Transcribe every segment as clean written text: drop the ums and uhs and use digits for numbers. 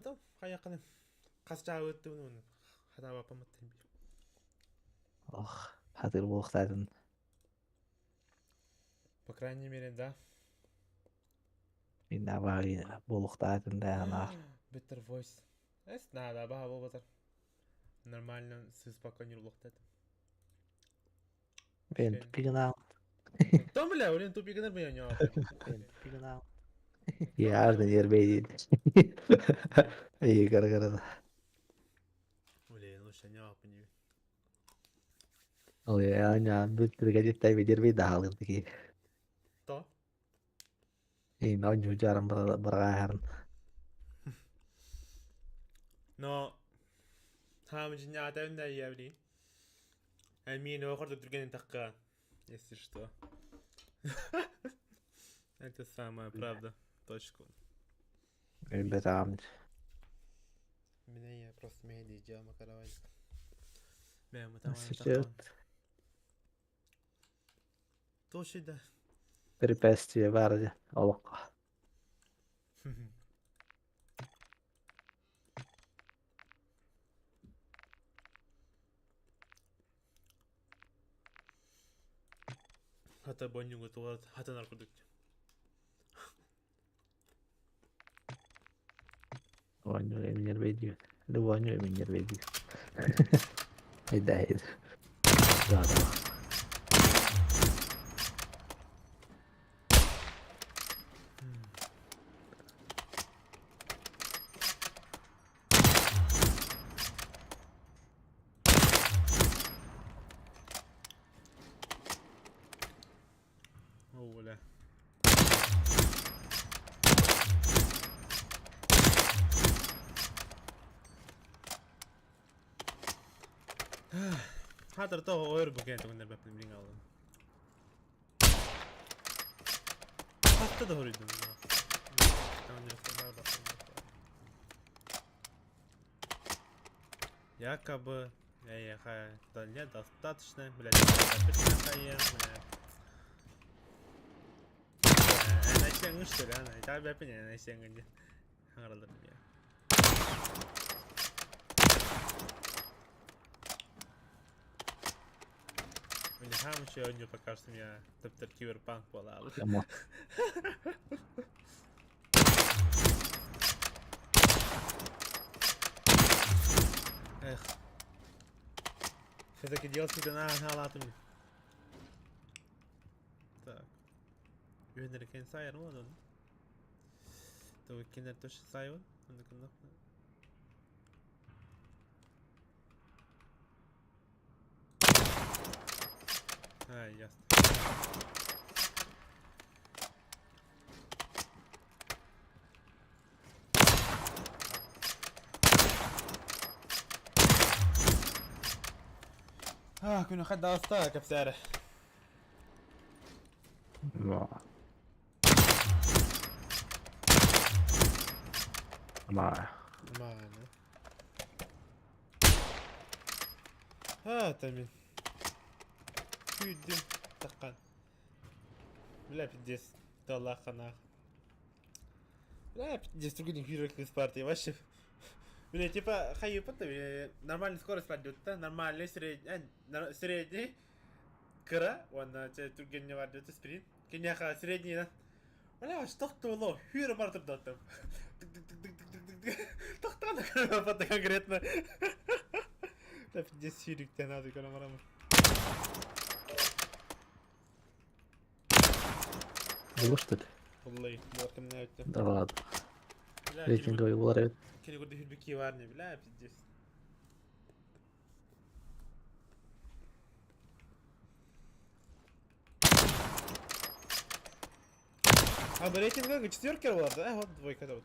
Это хайаканы хас чаабыттыбын уонна хатаабаппаммыттан бир. Ох, хатыр буолуохтаатын. По крайней мере, да. Мин абаҕа буолуохтаатын да анаах. Better voice. Эс надо баха буолбатар. Нормально сыспакка ньурлуохтаатым. Бэйэн тупигынаал. Том бля, блин, тупигынар бэйэн Тупигынаал. Яар нербейдин. Эй, гара-гара. Блин, лучше не апни. Ол яа бүттүргэ бидербей даалын тики. То? Эй, нонжу жарым баргаарын. Но хаамжиннаатабын да иябли. Мин оҕор түргэнин тахка, если что. Это самая правда. Точку. Билбэтаам. Меня я просто меди дьама каравай. Сөт. Точно да. Препятствие баар дьэ олоххо. Хата бонньугу тула хатанар курдук. Оонньуу эминнэрбэй диир. Оонньуу эминнэрбэй диир. Эйдээйит. Да, да. Оля. Хатыр того ойр букен тугундар бэппин билин алдым. Хатта да хоруйдум. Якобы эйэхэ да недостаточно, блядь, блядь. Эн что ли, ана? Та бэппин эн сеҥҥин хаҥаралар мне. Мне хам еще не пока что меня топтер киберпанк буолаалы. Эх. Все-таки DLC на халатым. Так. Үһүнэркен сайар ма оны? То кинер тош сайын. Оны кыннах. А, ясно. Ah, күнү хадда аста кэпсээрэ. Ма. Мааны. А, тамин. Күйдүм таққан. Бля, пиздец. Талаханах. Бля, пиздец, другой не партии вообще. Бля, типа, хайыпыт, нормальный скорость пойдет, да? Нормальный, средний, средний, кыра, уонна түргэнне бар диэт спринт. Киниэхэ средний Бля, тохтоло, хүйрэ мартыр даттым. Тохтоон конкретно. Да пиздец сүүрүктэн надо көрө барамын. Булur что ли? Буллай, буортым не өттө. Да ладно. Рейтинговый булар эбит. Кини курду хүрбү бар не, бля, пиздец. А, бу рейтинга четверка буолар да? Вот двойка да вот.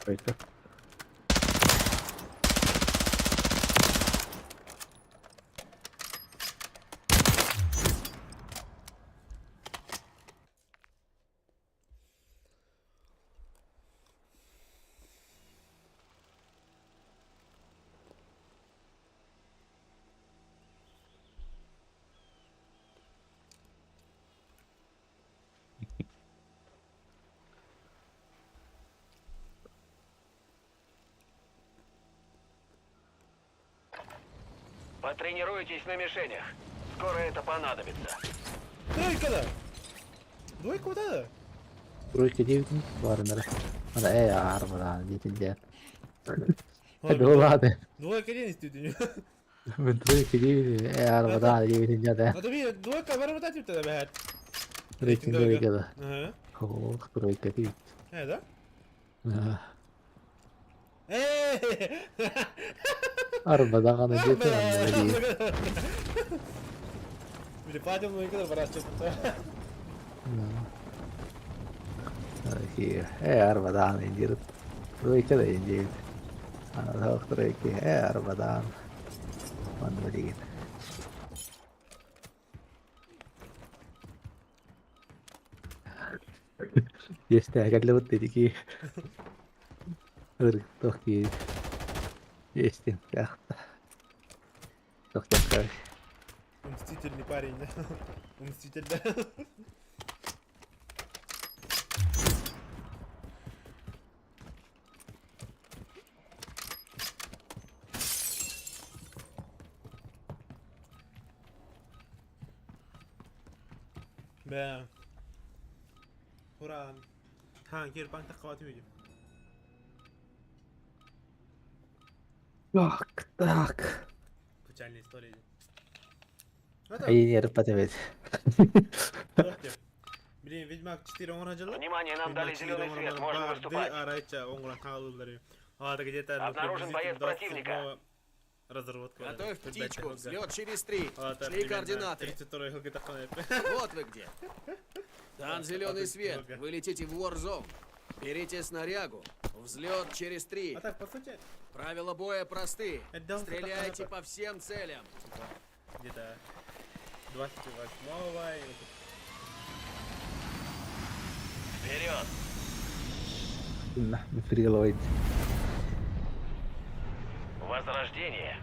Двойка. Потренируйтесь на мишенях. Скоро это понадобится. Тройка да! Двойка вот это! Тройка диэбитин баарынара. Ана ээ аармадаан диэтин диэн. Дуолаады. Двойка день истүтүнү. Мен тройка диэбитин ээ аармадаан диэбитин дьэ. А то двойка барабата типтэ бэһэт. Рейтинг тройка да. Ага. Ох, тройка диэбит. Э, да? Э! Арбадаҕаны диэтин онно дии. Били платим двойка бараччы. Ээ арбадаан диир. Тройка да диэбит. Ох, тройка ээ арбадаан. Манна диигин. Есть кэллэбит дии. Ырыттох кии. Есть яхта. Тох тяхта. Мстительный парень, да? Мститель, да? Бә. Ура. Ха, кир банк таққабаты үйде. Так, так. Печальная история. Айын патебет. Блин, Ведьмак 4 оңра жылы. Внимание, нам дали зеленый свет, можно выступать. Арайча оңран тағылылары. А, где-то Обнаружен боец противника. Разработка. Готовь птичку, взлет через 3. Шли координаты. 32 Вот вы где. Дан зеленый свет. Вы летите в Warzone. Берите снарягу. Взлет через 3. А так, по сути... Правила боя просты. Стреляйте по всем целям. Где-то 28-го. Вперед! Фриловый. Возрождение.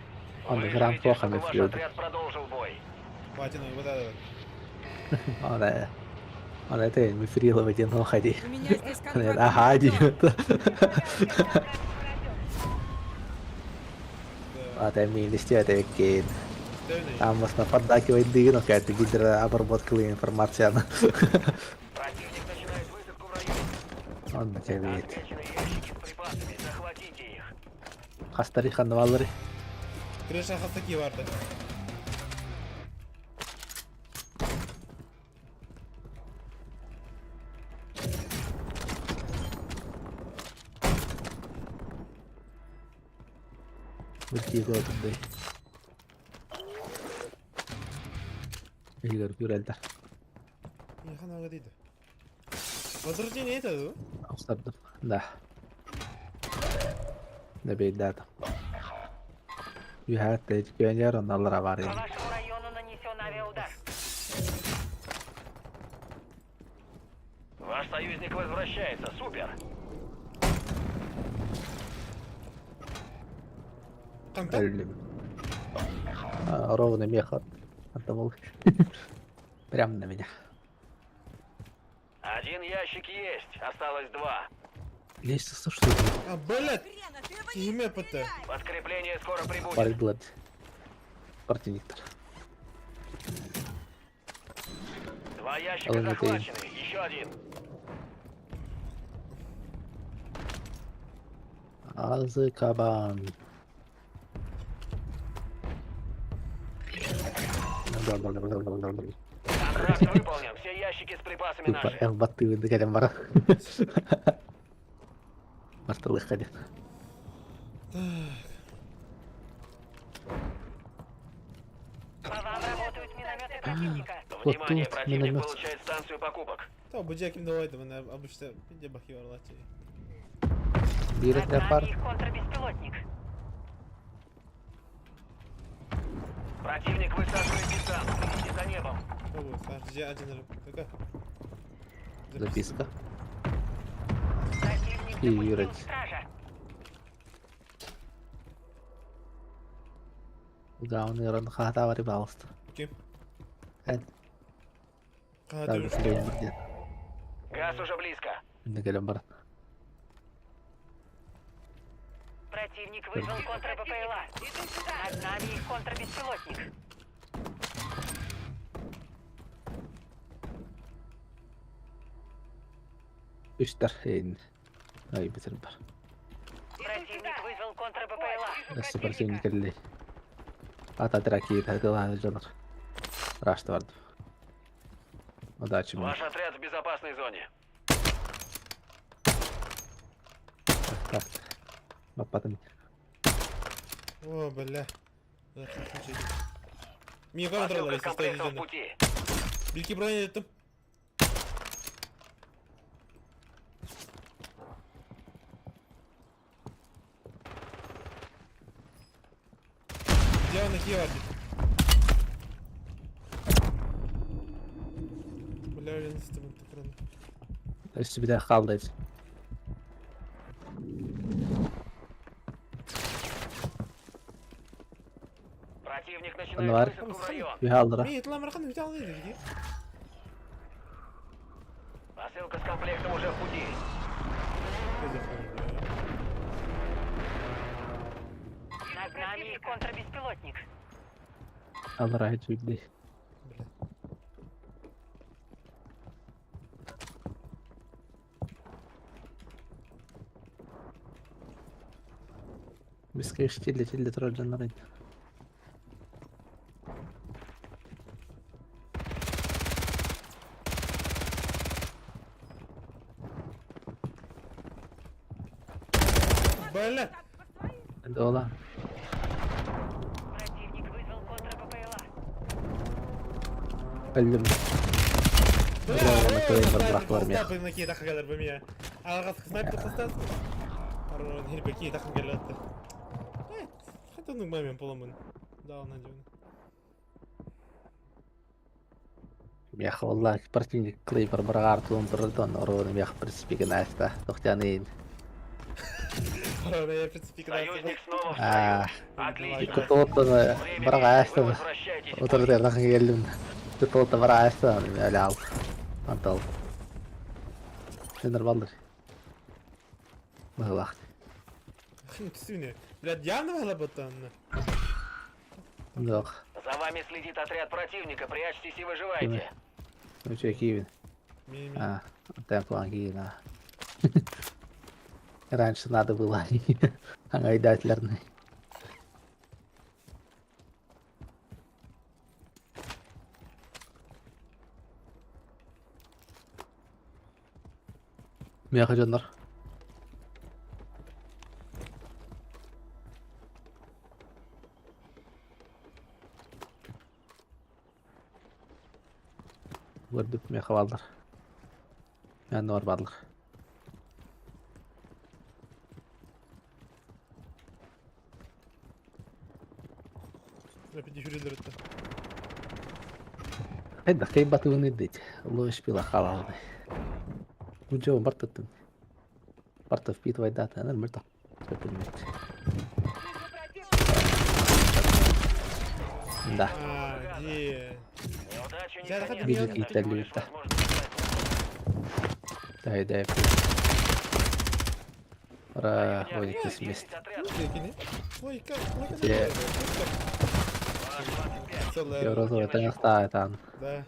Он Выживите, грамм плохо чтобы ваш мифрил. отряд продолжил бой. Платину, вот это. Она... Она это мифриловый ден ходи. У меня здесь контракт. Ага, диэт. А ты мне не Аммасна поддакивает дыгну, какая-то гидрообработка информация. Противник начинает высадку в районе. Он на тебя видит. Отмечены ящики с припасами. Захватите их. Хастари ханвалары. Крыша хастаки барды. Вырти его туда. Игорь Юрельда. Яхана дейді. Возрождение это, да? Устардым. Да. Добей дата. Юхәт пионер оналара бар По инде. вашему району нанесен авиаудар. Ваш союзник возвращается. Супер! Қанта? Өлдүм. А, ровно меха отдавал. Прям на меня. Один ящик есть. Осталось 2. Лестница что ли? А, блядь! Киме ПТ. Подкрепление скоро прибудет. Парит Противниктар. 2 ящика Алла, это захвачены. Еще один. Азы кабан. Контракт выполнен. Все ящики с припасами Тупо наши. эн баттыгын кэлэн баран. Мартылык один. По вам работают минометы противника. Вот Внимание, тут противник миномет. получает станцию покупок. Та, бу жеким давайды, мен обычно пинде бахи барлачы. Бирет Над нами пар. их контрбеспилотник. Противник высаживает десант. Следите за небом. Ого, сар, же один кака. Записка. Противник И запустил Юрец. стража. Главный рон хата вари балст. Ким? Эн. Қана Так, төбе. Газ уже близко. Инде кэлэн баран. Противник вызвал контр-БПЛА. Над нами их контрбеспилотник. Үстэр эйин. Ай битир бар. Противник вызвал контр-БПЛА. Өссө противник кэллэй. Ата тракит тылааны дьонор. Рашты бардым. Удачи мне. Ваш отряд в безопасной зоне. Так. Баппатым. О, бля. Мига Посылка контроллер, с если что, комплектом в идёт. пути. Бильки броня еттім. Где он, какие орбит? Бля, я не стою, Өссө битэ хаалла эбит. Противник Анвар. начинает высадку в район. Үһэ аллара. Мен етлам рахан өте алмайды бізге. Посылка с комплектом уже в пути. Над нами их контрбеспилотник. Аллара үчүгэй. Бля. Бискеш тилле тилле турар дьоннор ин. Бля. Дола. Противник вызвал контр-БПЛА. Өллүм. Бля, Бля, кыайын бар бырахтылар миэх. Миэх والله противник клейбер бырагаар туун турар оруун миэх принципиген ааста. Тохтяны. Союзник снова в Аа. строю. Отлично. Кутуоттан Время бырагаа миссии. Вы ааста. возвращаетесь в бой. Утар келлим. Кутуотта бырагаа ааста. Алял. Антал. Сендер балдыр. Быһылах. Блядь, явно могла бы там. Жоқ. За вами следит отряд противника. Прячьтесь и выживайте. Үчүгэй киибин. Ми-ми. А, темплан киин, а. Раньше надо было аңайдательный. Мияха дьоннор. Көрдүк мияха балдар. Мен бар барлық. Бля, пяти это. Хайда кайбатыгын идет. Лош пила халалны. Учего бартаттын. Барта впитывай дата, она мертва. Да. А, где? Неудачу не Я конец. Вижу, Это какие-то всего лишь люди. возможность стать Дай, дай. Ра, лучше. ой, Союзник мест. 10 отрядов. Лойка, Те. Целая. Я розовый таҥастаа таан. Да,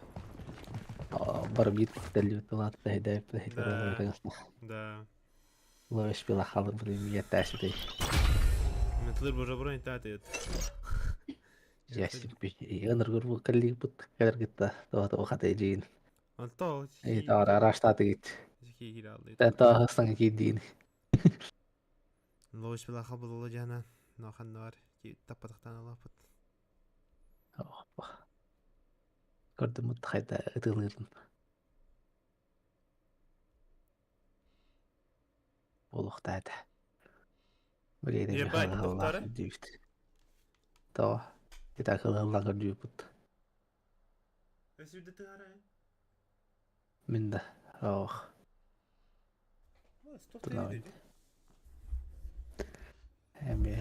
Барбит теллүт дай, дай, дай, Да. розовый таҥастаа. да. Лош пила халыр блин, я таситай. Метлыр боже бронь татает. Ясипи. Ыныргыр калли бут калергитта тоото хата жиин. Анто. Ei taara rastatigit. Зихи Таа хастан киддиин. Лош била хабыл жана. Нохан нар. Ки таппатахтан алапыт. Көрдүм хайда ытылырын. Болохтаата. Блин, Ебать, тоқтары? Дивт. То. Итак, кылылла көрдүпүт. Өсүдө тыгара. Минда. Ох. Стоп. Эми.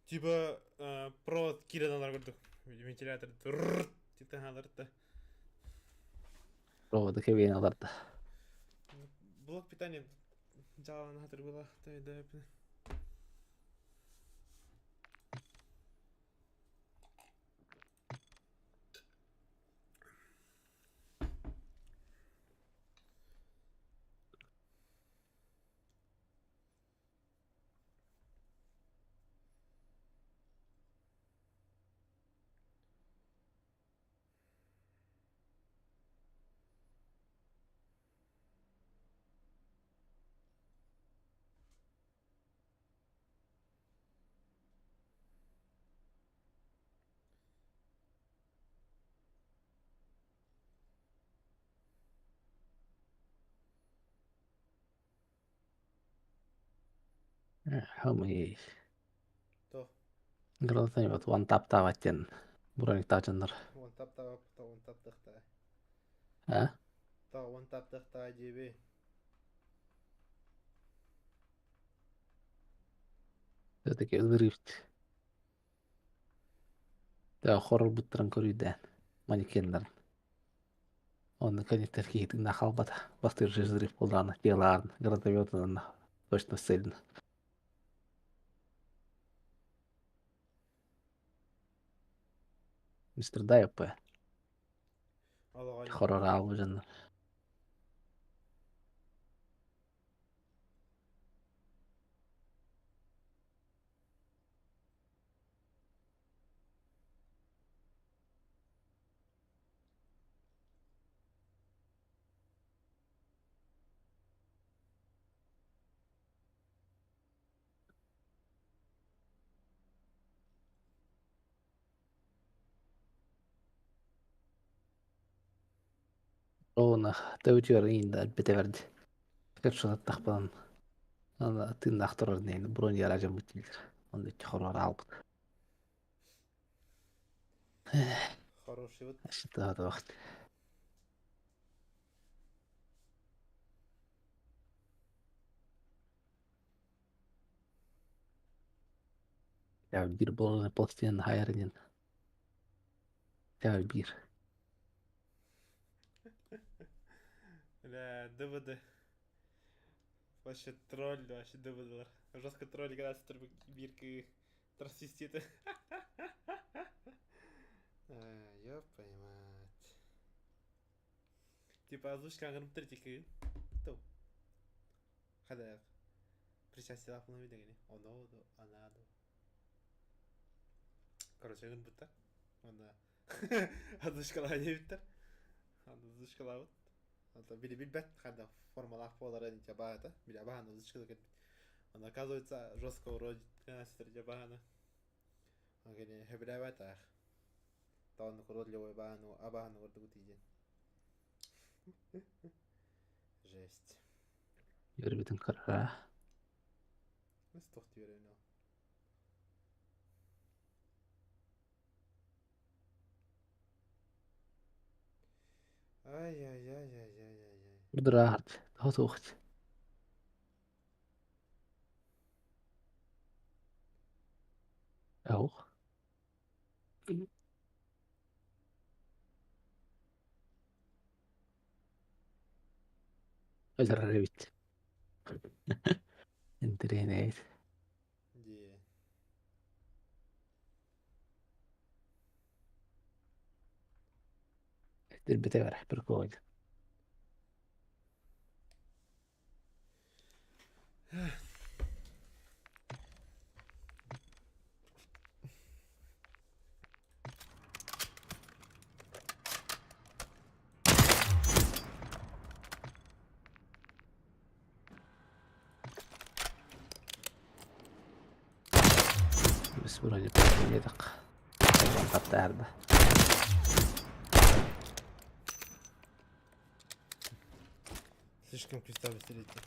Типа провод киирэн ылар курдук. Вентилятор тип Проводы кэбиэн ыларда. Блок питания дьаалана хатыр была. Хомуй. То. Градатан one tap таабат диэн брониктаах дьоннор. One tap таабат, one tap тахта. А? Та one tap тахта диэби. Все-таки взрыв. Да, хоррор буттаран көрүйдээн. Манекеннарын. Онно кэнниттэн киһитин хаалбата. Бастыыр взрыв буоллаҕына, телаарын, гранатометынан точно сцелен. Мистер Дайоппе. Хоррор аалбы дьоннор. Оона төбүтүгэр иинда элбэтэ бэрди. Кэпсэтаттахпынан тыыннаах турар нэһин броньяра дьоммут дииллэр. Онно иччи хороор аалбыт. Хороший вот. Ашытаатабахт. Я биир буолан пластина хайарынын. Я биир. Бля, ДВД. Вообще тролль, вообще ДВД. Жестко тролль, когда бирки трансвеститы. Ёб твою мать. Типа озвучка аңырып тики. Ту. Хадаяк. Причастие лапына видегени. Оно до, она до. Короче, ыңырбыттар. Онна озвучкалаа диэбиттэр. Озвучкалаабыт. Ата били билбэт хада формалаах буолара дьабаата. Били абаһан озвучкала кэлбит. Он оказывается жестко уродит дьабаана. Кини хөбүлээбэт Таонну курод абаһану абаһану курдук тиийэн. Жесть. Үөрбүтүн көрөрө. Туох түөрэн Ай-яй-яй-яй-яй-яй-яй. Быдыраарт. Тоҕо Auch. Өлөрөр эбит. Интэриэһинэй. Дии. Тирбитэ бара, прикольно. Бис вроде диэтэх. Таптаарда. Слишком кристалл сидите.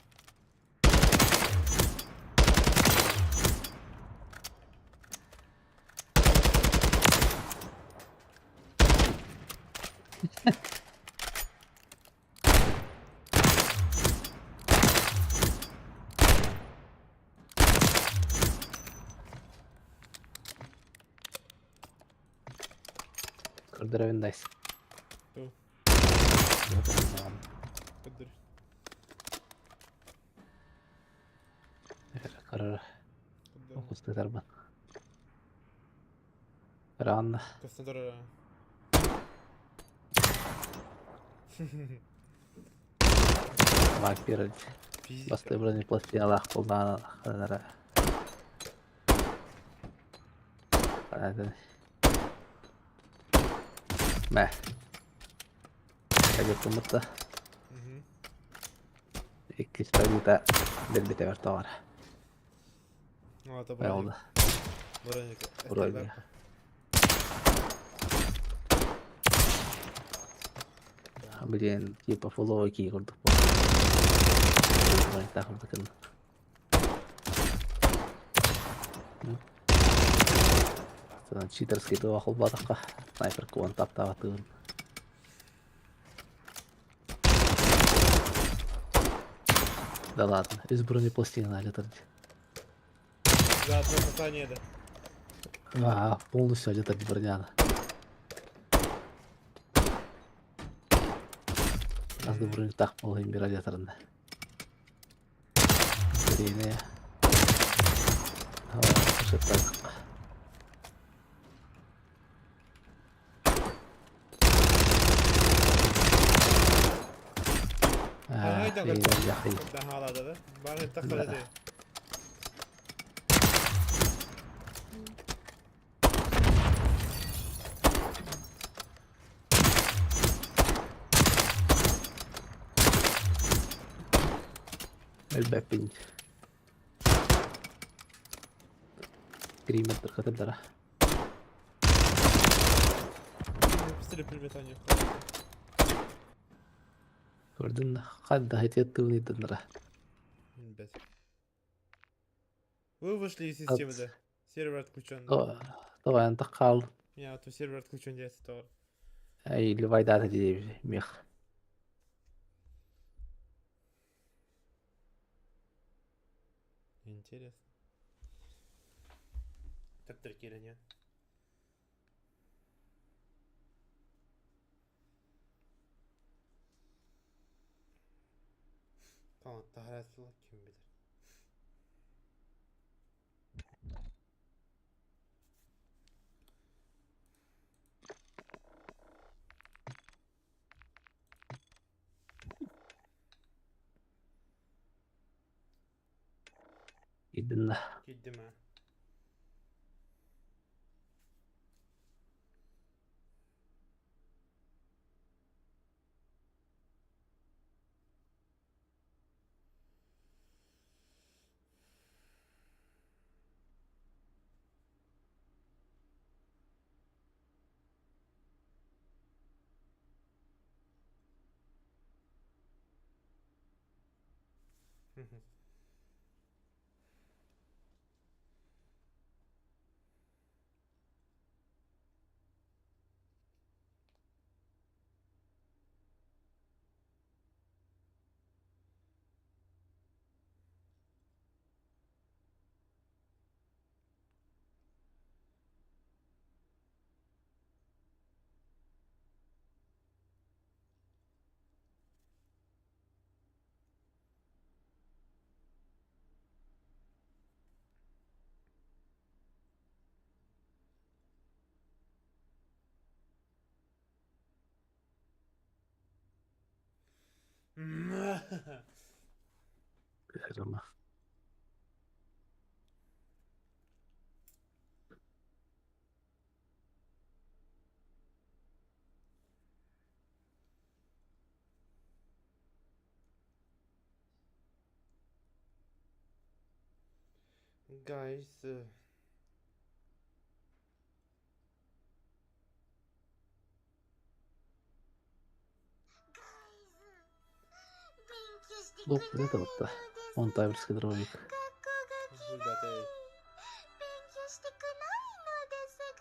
Көрдөрөбүн дайс. Ту. Көрдөр. Көрөр. Окустатарбын. Ран. Көстөн турар. Вампир. Басты бронепластиналаах булнаанара. Мэ. Кәбеттім да. Иккис побита билбите бер тоҕор. Это броник. Броник. Броник. Блин, типа фуловый кии курдук брониктаах курдук Читерский туох холбоотоххо снайпер куон таптаабатыын. Да ладно, из бронепластины алетар. За одно касание, да. А, полностью одета броняна. Аз да бронетах полын бир алетарында. Зрение. Так. Да. Өлбөппүн. Кример кытырдара. Пистолет они. Көрдүн хадда хэтиэттыыныйдыннара. Блять. Вы вышли из системы, да? Сервер отключен. Тоҕо антах хаал. Не, а то сервер отключен десе тоҕо. Эй, ливайдаата дии мех. Интересно. Таптыр киирэн Tamam, taharetli kim bilir. Киирдин Киирдим ha. Кыһырыма. Guys, Лук это вот он таврский дробовик. Ребята,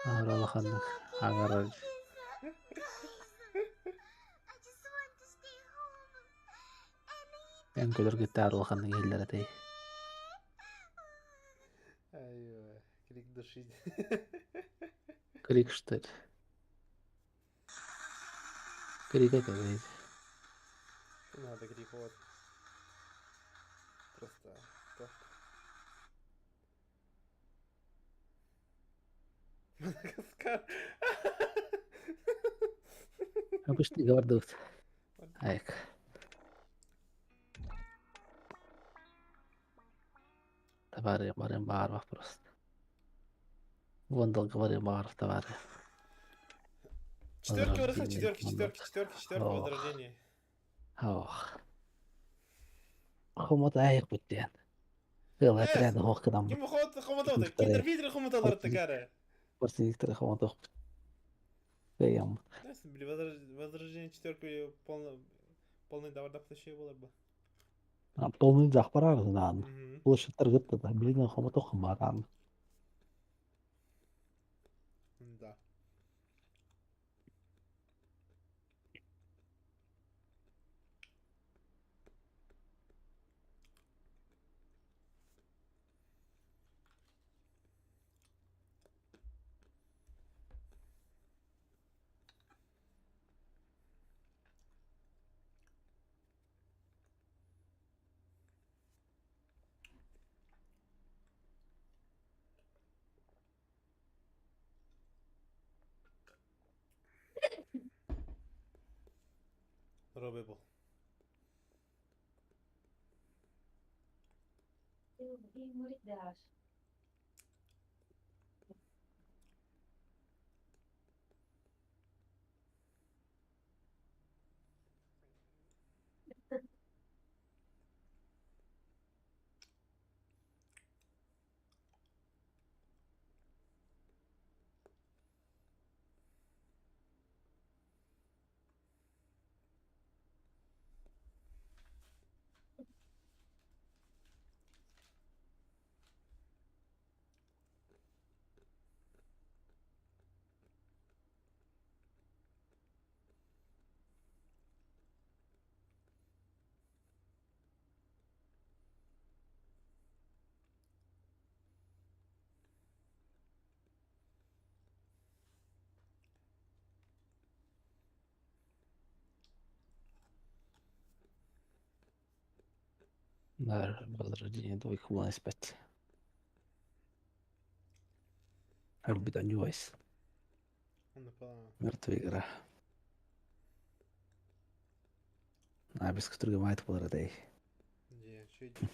Агаралаханнык агарар. Эн көлөргүттэ аралаханнык иһиллэр этэй. Ай, крик души. Крик что ли? Крик это Не надо криковать. Просто так. Мадагаскар. Обычный говордут. Айк. Товары барым бар просто. Вон говорим бар товары. Четверки выросли, Возрождение четверки, четверки, команд. четверки, четверки, Ох. возрождение. Ох. Хомот айык бүттен. Кыл отряд хох кыдам. Ким хот хомото? Виктория. Киндер Питер хомото такара. Просто Виктор хомот ох. Бэйм. Били возрождение четверки полный полный давар да болар бы. Полный захпарар знан. Мгм. Площадь гытты да. Билген хомот ох маран. Да. Робебл. Да, возрождение двойка было спать. Альбит Анюайс. Мертвая игра. А без которой мает полродей. Где? Чё иди?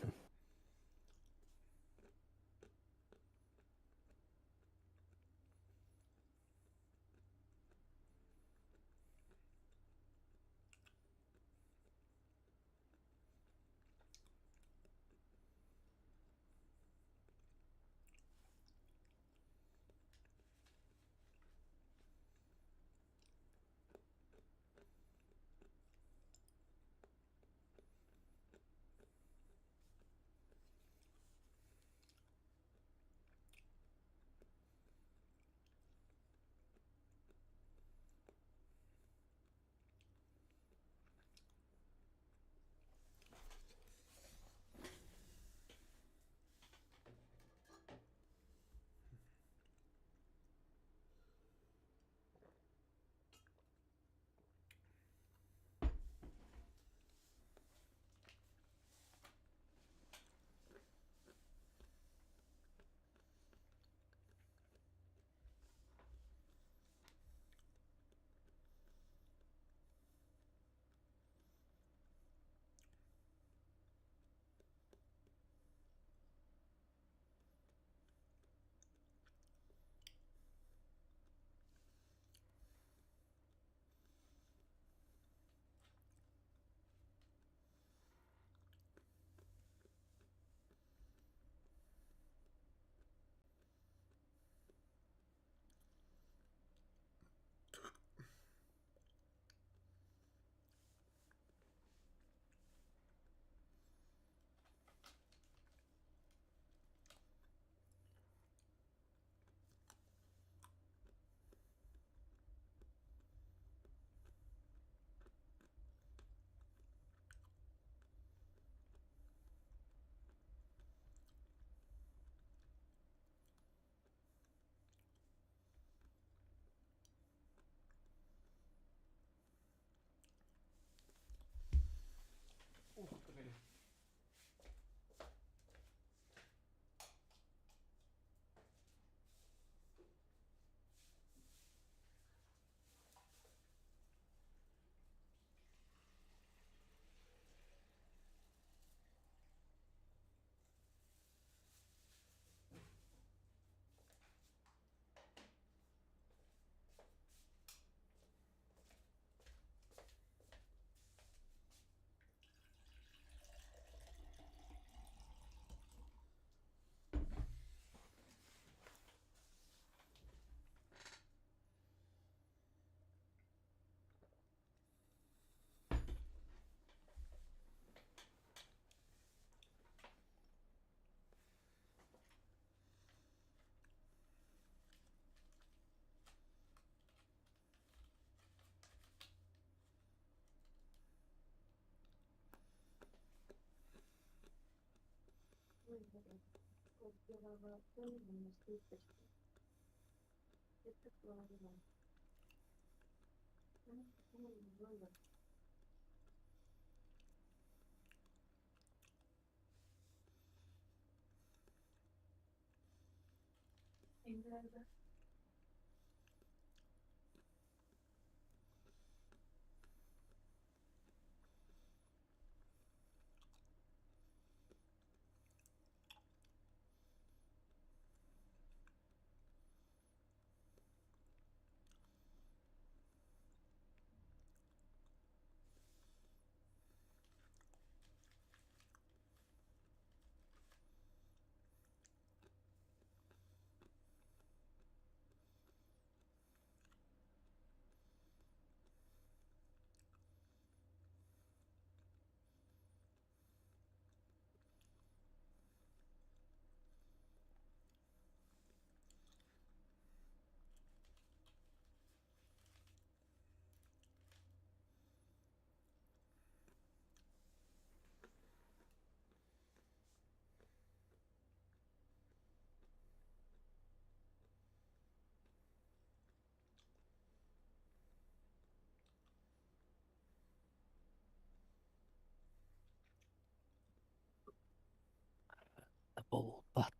Буолбат.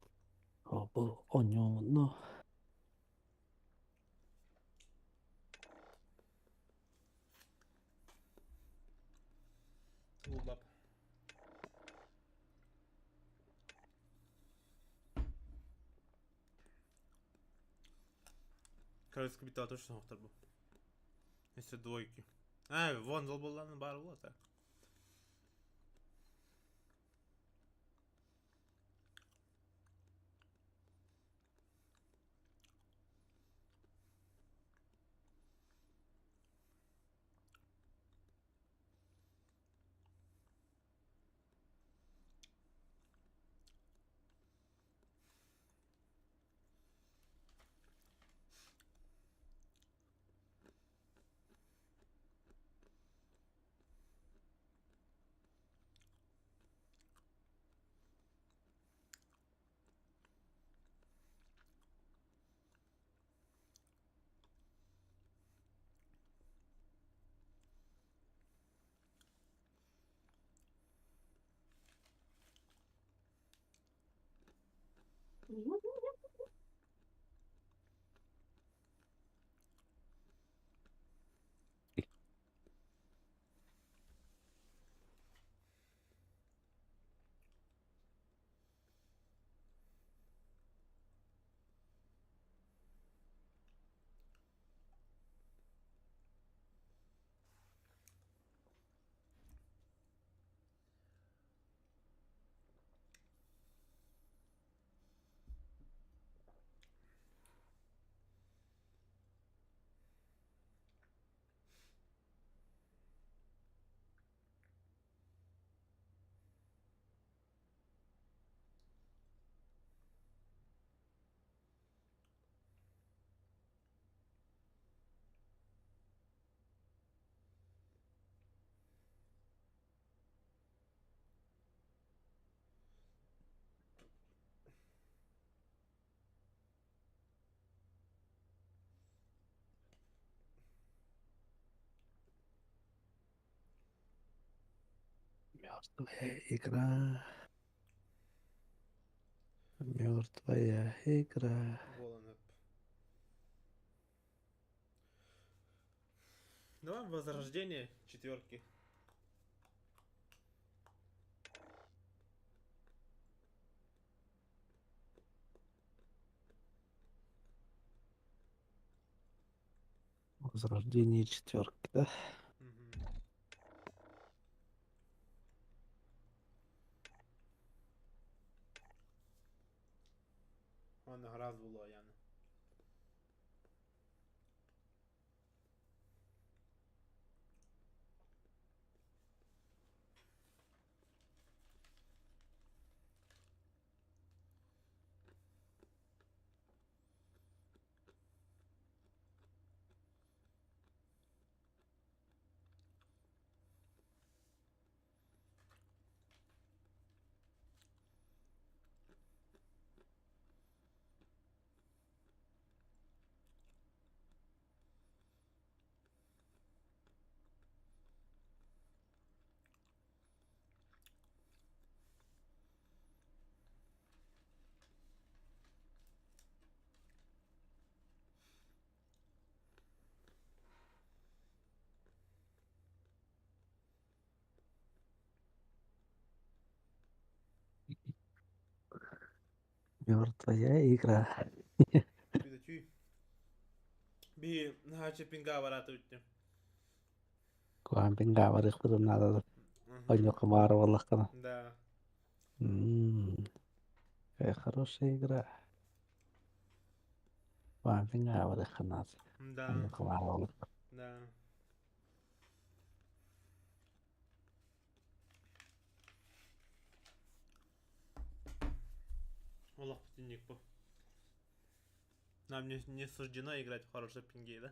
Бу оонньууну Улап. Королевский битва точно автор был. Если двойки. А, вон золбулан бар вот так. Мертвая игра. Мертвая игра. Волан Давай возрождение четверки. Возрождение четверки, да? Угу. Вон гаразд було, Яна. Мертвая игра. Би наһаа пинга бараата бүттүм. Куһаҕан пинга барыахпытын наада. Онньукка баара буоллаххына. Да. Какая хорошая игра. Куһаҕан пинга барыахха наада. Да. Онньукка баара буоллахха. Да. Олох бүтүннүк бу. Нам не суждено играть в хорошей пинге, да?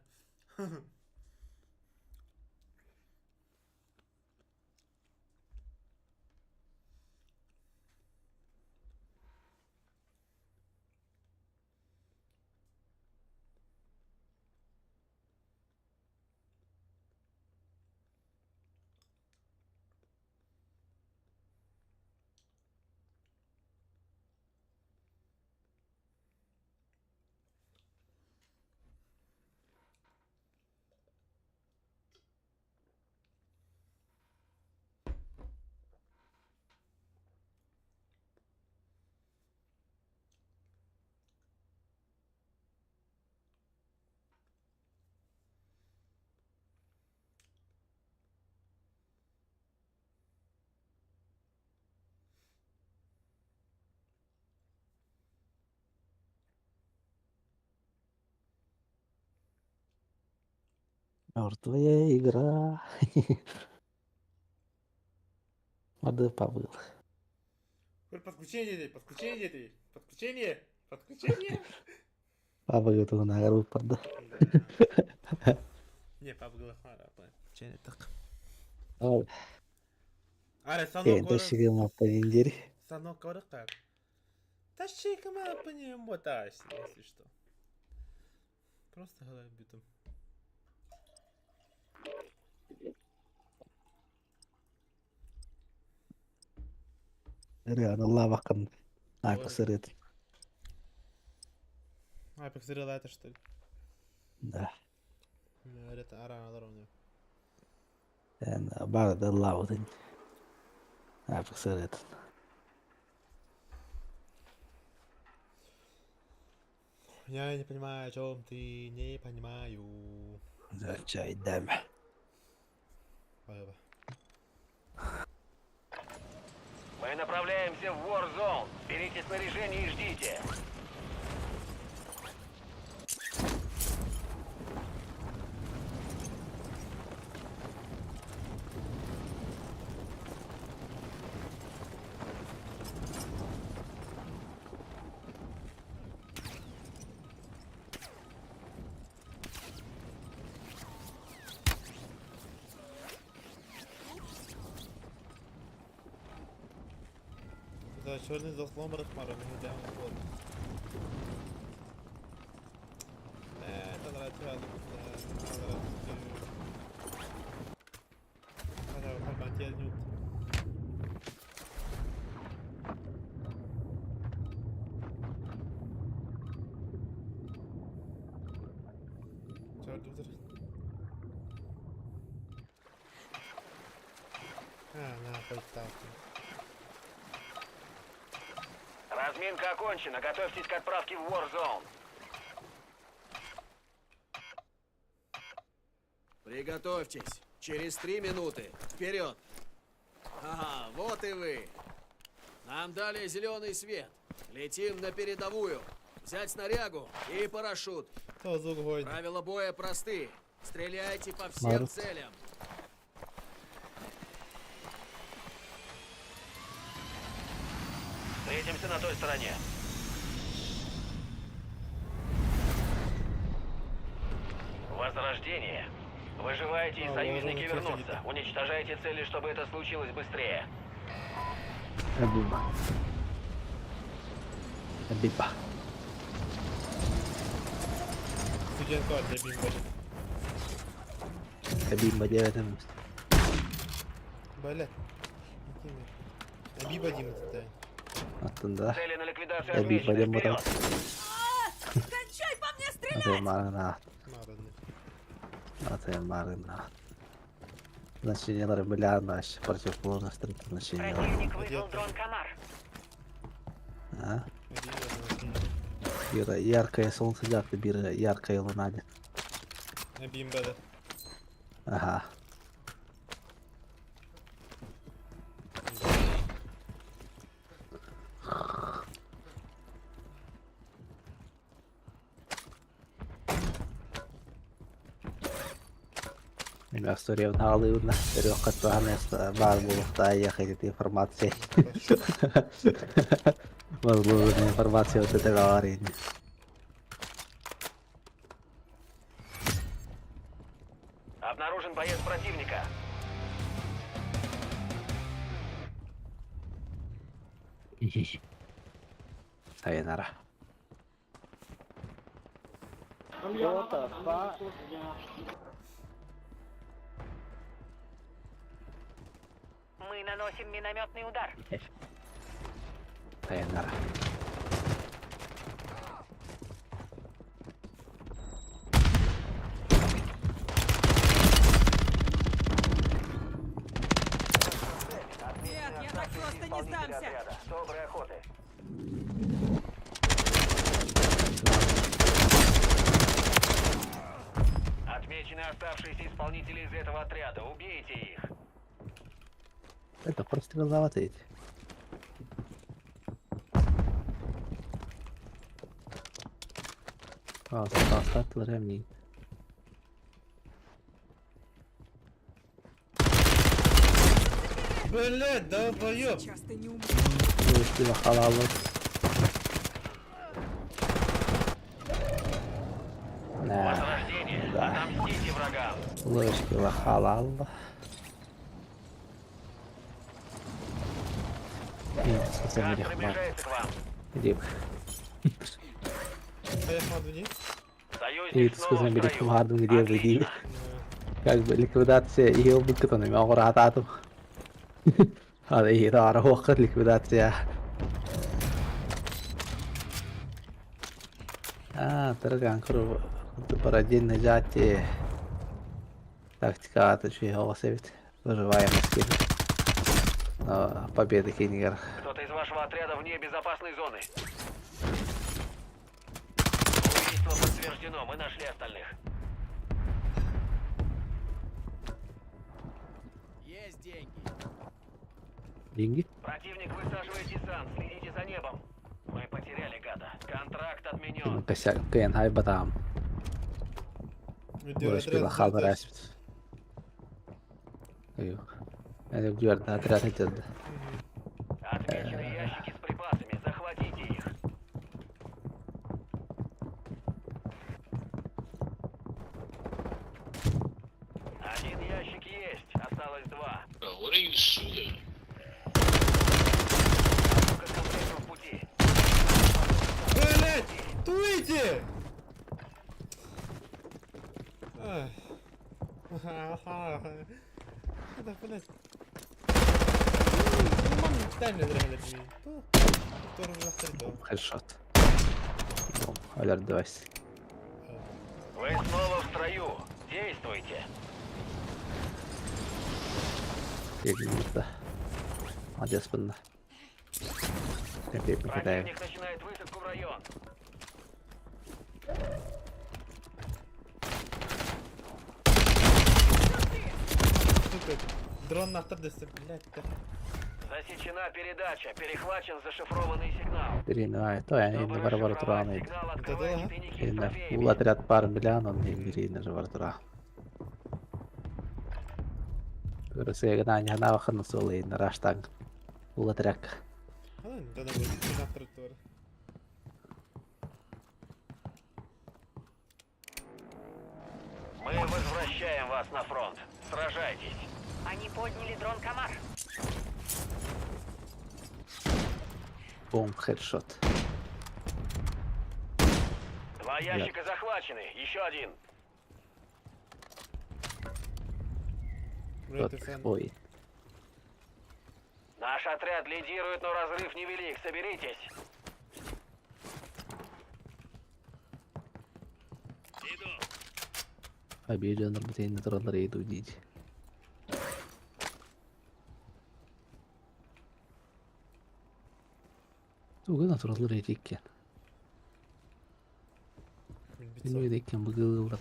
Мертвая игра. Воды побыл. Подключение, подключение, подключение, подключение. Папа тугунааҕар ыыппарда. Не, папа глахара, подключение так. Ол Аре, санок кэнтэ шигымаппанин диэри. Санок как? Тащи по нему если что. Просто говорю битом. Ырыаны Айпекс ырыатын. Апекс ырыала это что ли? Да. Это араналар у него. Эн бары ыллаабытын. Апекс ырыатын. Я не понимаю, о чем ты, не понимаю. Чайдам. Спасибо. Мы направляемся в Warzone. Берите снаряжение и ждите. Да, черный заслон рахмара, мы идем вот. Это нравится, это Разминка окончена. Готовьтесь к отправке в Warzone. Приготовьтесь. Через 3 минуты. Вперед! Ага, вот и вы. Нам дали зеленый свет. Летим на передовую. Взять снарягу и парашют. Правила боя просты. Стреляйте по всем Март. целям. Встретимся на той стороне. Возрождение. Выживайте, и А, союзники ложу, вернутся. техника. Уничтожайте цели, чтобы это случилось быстрее. Абиба. Абиба. Студент код для бимба. Абиба диэбэтим. Бля. Абиба Дима это. Оттон да. Цели на ликвидацию Абиба отмечены. диэн баран. Вперед! Кончай по мне стрелять! Аты маарына. Мараны. Аты маарына. Значениелар бля наш противоположность значениелар. Противник вызвал Где ты? дрон Комар. А? Абиба. Биир яркое солнце дьааты, биир яркая луна диэн. Эбиим бада. Аха. Мин историябын хаалыыбын өрүөххэ туһан баар буолуохтаах эти информация. Возможно, информация вот это говорит. Обнаружен боец противника. Сайонара. Мы наносим минометный удар. Сайонара. Нет, я так просто не сдамся. Доброй охоты. Отмечены оставшиеся исполнители из этого отряда. Убейте их. Это просто голова эти. Астаттылар эмни. Блядь, долбоёб! Сейчас ты не умрешь. Халалы. Возрождение. Да. Отомстите врагам. Лышкила халал. Газ приближается к вам. Союзник снова в строю. Как бы ликвидация ее быкатаны оҕураатаатым. Ада иһит аара хуоххат ликвидация. А, тарган куру парадин жати. Тактика ата чуй оҕосебит. Выживаемость. Но победы кинигер. Кто-то из вашего отряда вне безопасной зоны. Убийство подтверждено. Мы нашли остальных. Есть деньги. Деньги? Противник высаживает десант. Следите за небом. Мы потеряли гада. Контракт отменен. Косяк кыйан хайбатаам. Лышкила халбарасбит. Отряд этеді. Отмечены ящики с припасами. Захватите их. Один ящик есть. Осталось два. Bro, what are you shooting? Сука, с комплектом в пути. Блядь! Туйте! Ах. Да, блядь. Хедшот. Алерт девайс. Вы снова в строю. Действуйте. Молодец, бында. Противник начинает высадку в район. Сука, дрон нахтар дэсэ, блядь. Засечена передача. Перехвачен зашифрованный сигнал. Ирина, то я Чтобы не варвар расшифровать тураны. сигнал, открывайте тайники с Ирина, трофеями. ул отряд пар миллион, он не Ирина же вартура. Россия гана не хана солы на раштанг. Ул отряд. Да нахтар тур. Мы возвращаем вас на фронт. Сражайтесь. Они подняли дрон Комар. Бум, хедшот. Два ящика захвачены. Еще один. Ой. Наш отряд лидирует, но разрыв невелик. Соберитесь. Иду. Обижен, бутейн, иду дить. Тугу натураллар иккен. Күнү иккин быгыыллар.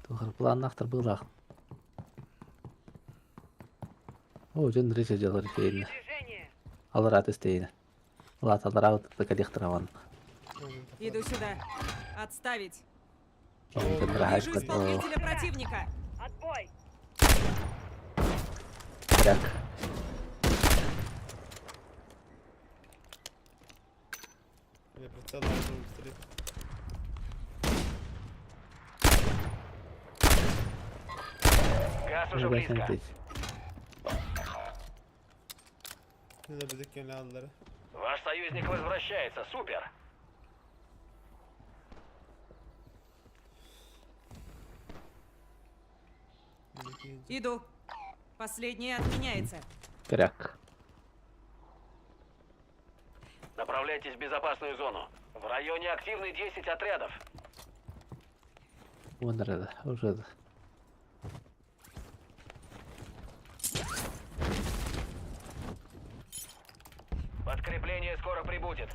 Туох планнаахтар быылаах. О, дьон речь дьалар фейна. Алар атыстейна. Лат алар калихтраван. Иду сюда. Отставить. Вижу исполнителя противника. Отбой! Так. Я прицел должен быстрее. Газ уже близко. Ваш союзник возвращается. Супер! Иду. Последний отменяется. Кряк. Направляйтесь в безопасную зону. В районе активны 10 отрядов. Вон уже. Подкрепление скоро прибудет.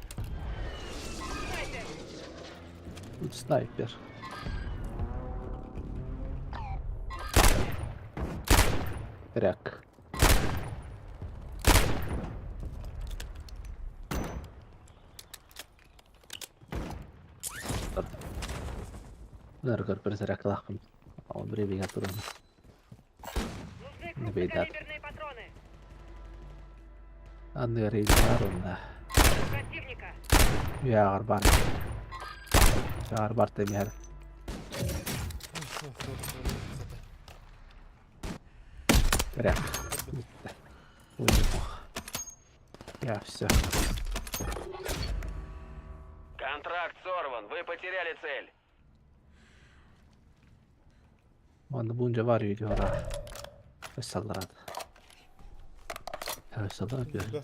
Тут снайпер. Кряк. Нөргөр бір зәрәк лақым. Ол бір беге тұрын. Нужны Не бейдат. крупнокалиберные патроны. Анны рейдер онна. Противника. Яғар бар. Яғар бар темер. Кряк. Ой, неплохо. Я все. Контракт сорван. Вы потеряли цель. Манна bunca var videoda. Өссалларад. Өссалларад берді.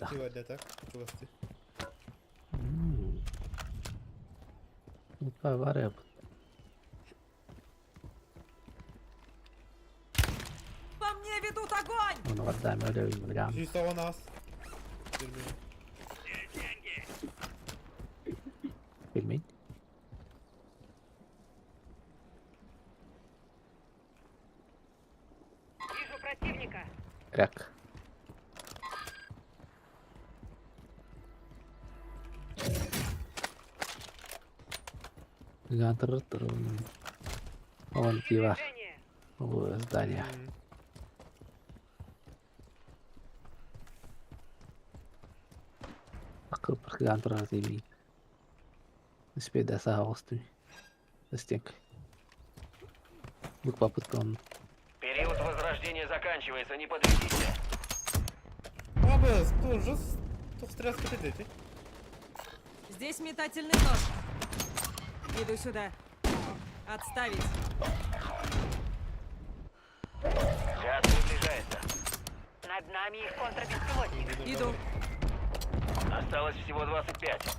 Чугасти. Мутпа бар я. По мне ведут огонь! Оны вардам öyle bilmiyorum. Чисто нас. Bilmeyin. Вижу противника. Кряк. Вон пиво. Здание. Акыл деймин. Успей саҕаластым. Стенка. Бук попытка он. Период возрождения заканчивается. Не подведите. Аба, тоже стресс капитете. Здесь метательный нож. Иду сюда. Отставить. Газ приближается. Над нами их контрбеспилотник. Иду. Осталось всего 25.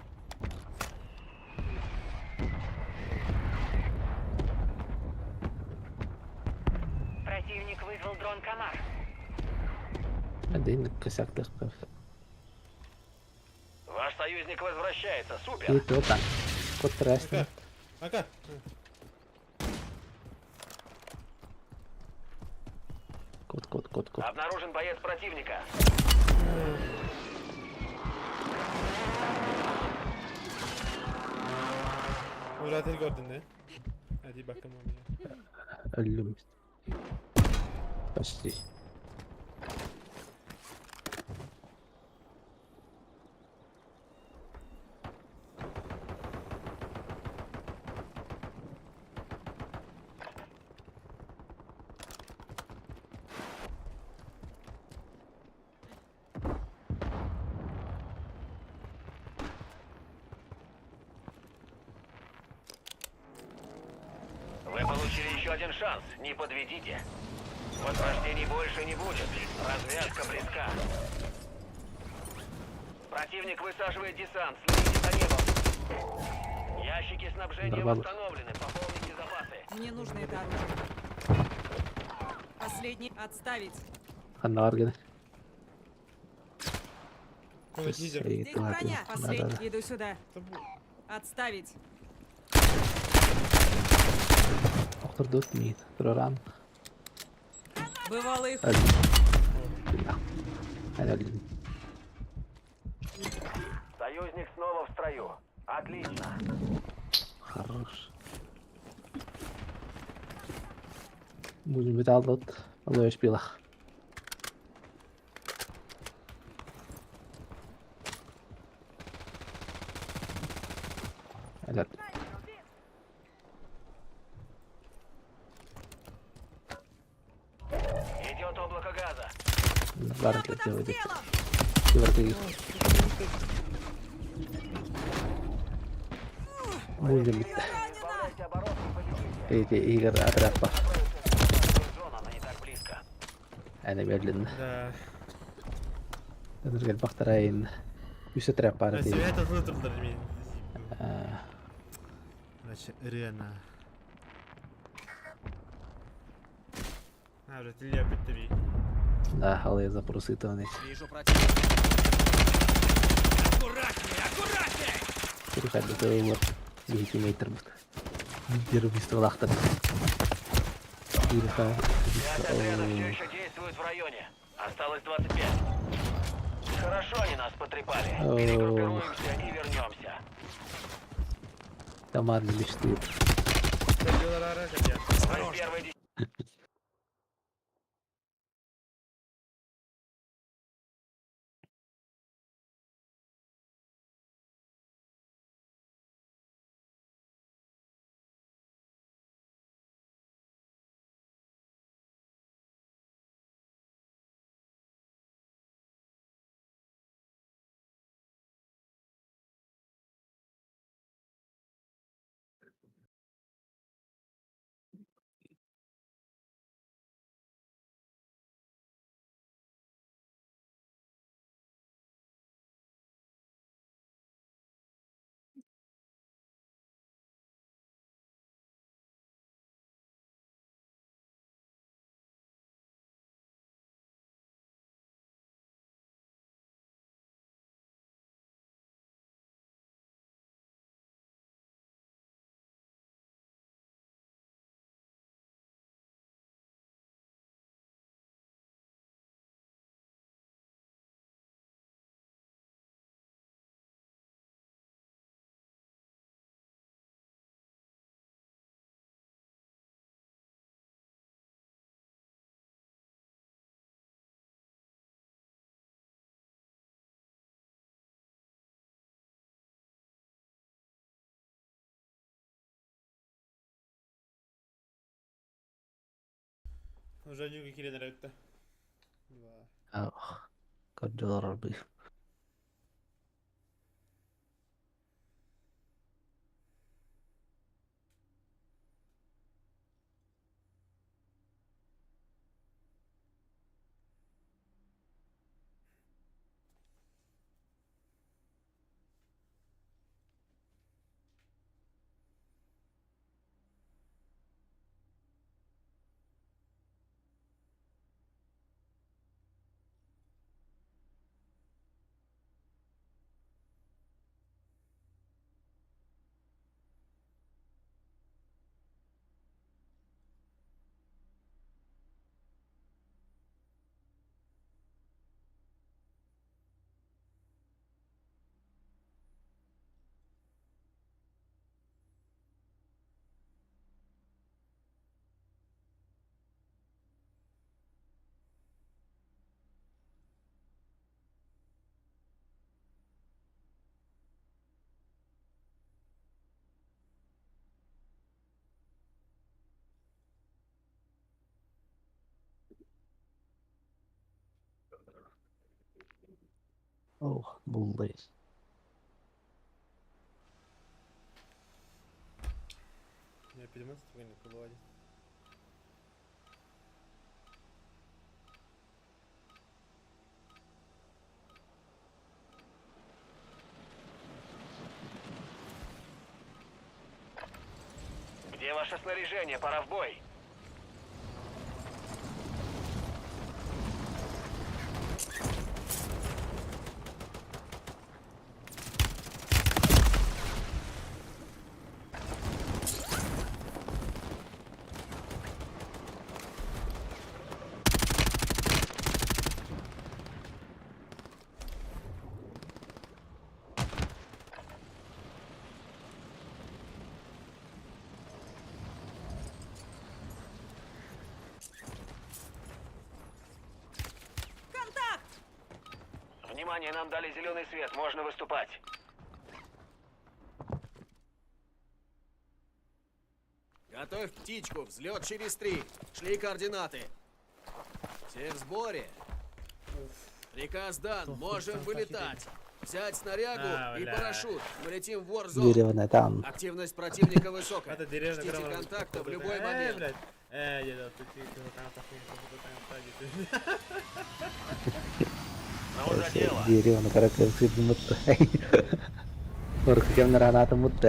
Противник вызвал дрон Комар. Один косяк легко. Ваш союзник возвращается. Супер! И то там. Кот. Ака. Кот, кот, кот, кот. Обнаружен боец противника. Урател gördün ne? Hadi bakalım onu. Öldüm. Почти. Вы получили еще один шанс. Не подведите. Возрождений больше не будет. Развязка близка. Противник высаживает десант. Следите за небом. Ящики снабжения восстановлены. Пополните запасы. Мне нужно это оружие. Последний отставить. Здесь броня. Последний. Иду сюда. Отставить. Турдут миин тураран. Бывало их... Өлдүм. Союзник снова в строю. Отлично. Хорош. Будем металл Алло, шпилах. Этот. Идет облако газа. Бары кэлбит. Сбавляйте обороты и побегите. Эти игр отряд Зона, она не так близко. Аны берлин. Да. Энергел бахтарайын. Үс отряд баар Себя этэ. это вытурдар мен. Значит, Рена. А, уже ты опять Да, ал я запрос ытан. Вижу противника. Переходи до Легитимейтер бут. Лидер убийства лахтар. Пять отрядов все еще действуют в районе. Осталось 25. Хорошо они нас потрепали. О. Перегруппируемся и вернемся. Команда мечты. Мы в первой Уже нюга кирен рәтте. Көрдөлөр бы. Ох, булды. Я перемонструю не кулуаре. Где ваше снаряжение? Пора в бой. Внимание, нам дали зеленый свет, можно выступать. Готовь птичку, взлет через три. Шли координаты. Все в сборе. Приказ дан, можем вылетать. Взять снарягу А, и бля. парашют. Мы летим в Warzone. Деревня там. Активность противника высокая. Это деревня Ждите прямо- контакта в любой Э, момент. блядь. Э, я тут Ну, за дело. Деревня, короче, мутта. Урукку кэмнэр анаатын мутта.